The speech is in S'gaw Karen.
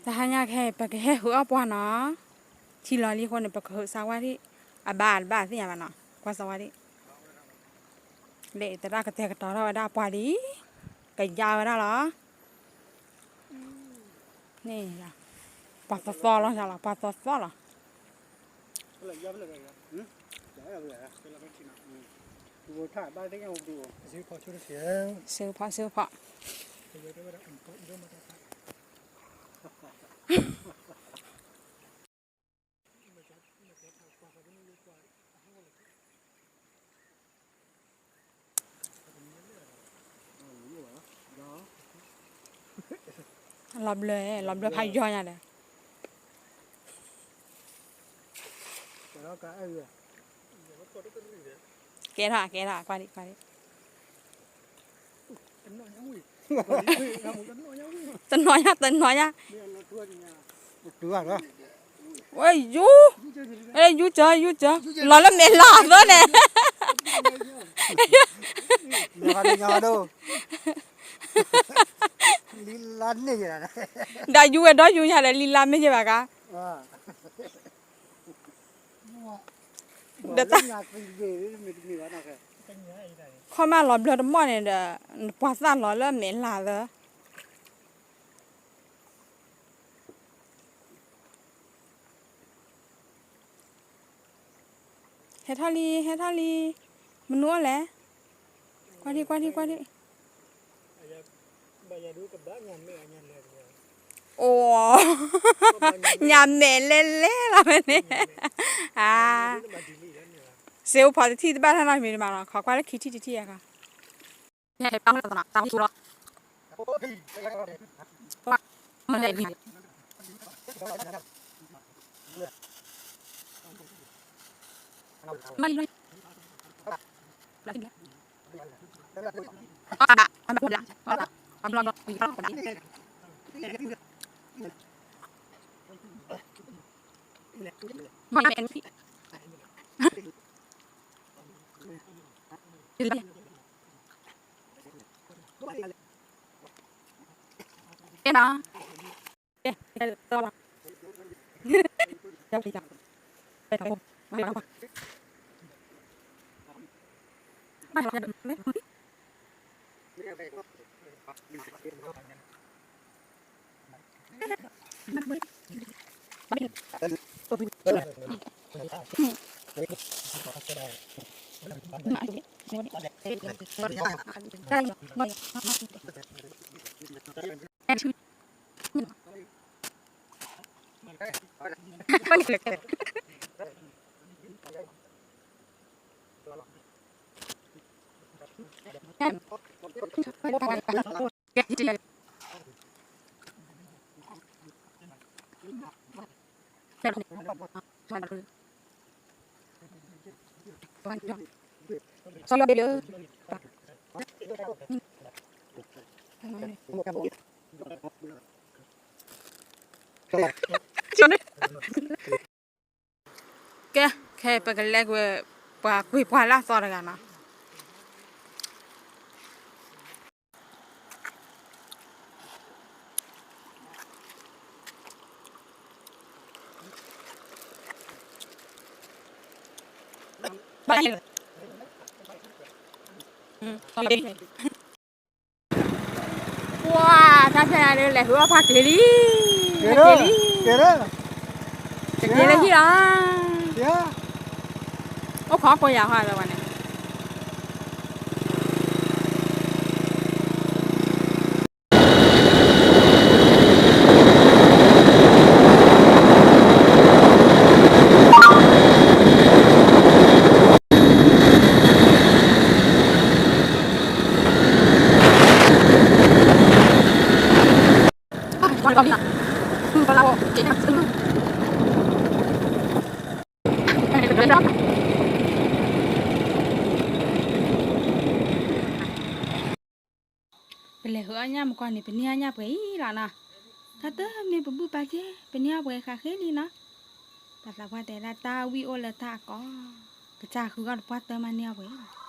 တဟါညါခဲအံၤ ပကဟဲဟုးအီၣ်ပှၢ်နီၤ, ထံလီၤလံအဃိန့ၣ် ပကဟုးစးဝါဒံး, အဘၣ်အတဘၣ်သ့ၣ်ညါဘၣ်နီၤ, ကွၢ်စးဝါဒံး, လၢသရၣ်ကတဲာ်ကတီၤထီၣ်ဝဲဒၣ်ပှၢ်လံ, ကယါဝဲဒၣ်လီၤ, န့ၣ်, ပှၤသီသီလီၤလီၤ, ပှၤသီသီလီၤ. စ့ဖီ စ့ဖီ လီၤဘျၢ, လီၤဘျၢဖးယီၤညါဒီး, ကဲထီၣ် ကဲထီၣ် ကွၢ်ဒံး ကွၢ်ဒံး, တနီၤညါ တနီၤညါ, ဝဲယူၤ, ယူၤစၢၤ ယူၤစၢၤ လီၤလၢမဲာ်လးသၢန့ၣ်, ဒီးယူၤဝဲဒီးယူၤညါဒီး လံလါမ့ၢ်ယဲဘၣ်ကါ, ဒီးတၢ် ခီမ့ၢ်လီၤဘျၢတမီၢ်န့ၣ်ဒီး နပှၤသၣ်လီၤလၢမဲာ်လးသၢ ဟဲထီၣ်လံ ဟဲထီၣ်လံ, မနုၤအီၣ်လဲၣ်, ကွၢ်ထံ ကွၢ်ထံ ကွၢ်ထံ, အိ, ညၣ်မဲာ်လဲလဲလီၤဝဲန့ၣ်, အါ, စ့အိၣ်ဖီတထံၣ်တဘၣ်ထီၣ်နီတမံၤတမံၤလီၤ, ခိးကွၢ်လၢခံထံၣ်တထံၣ်အခါ ကဲ, ခဲအံၤပကလဲၤကွံာ် ပှၤကွံာ်ပှၤလၢအသီတဂၤနီၤ. ပှၤ တၢ်ဖဲန့ၣ်လဲၤဟုၣ်အီၣ်ပှၢ်က့ၤလံ, က့ၤလံ, က့ၤလၢဟံၣ်လီၤ, အိၣ်ခိးကိးယၤဟီဒီးဝဲန့ၣ်.ပလဲၤဟုၣ်အီၣ်ညၣ်မကွၢ်န့ၣ် ပန့ၢ်အီၣ်ညၣ်ပှဲၤအံၤလီၤနီၤ. တၢ်တမ့ၢ်ပဘူၣ်ပာ်က့ၤ ပန့ၢ်အီၣ်ပှဲၤဃးဃ့လံနီၤ. ပှၤသးပှၢ်တဲဒၣ်တၢ်ဝံၣ်အိၣ်လၢတၢ်အကီ, ကစၢ်ဃုအီၣ်တပှၢ်တၢ်မးန့ၢ်အီၣ်ပှဲၤ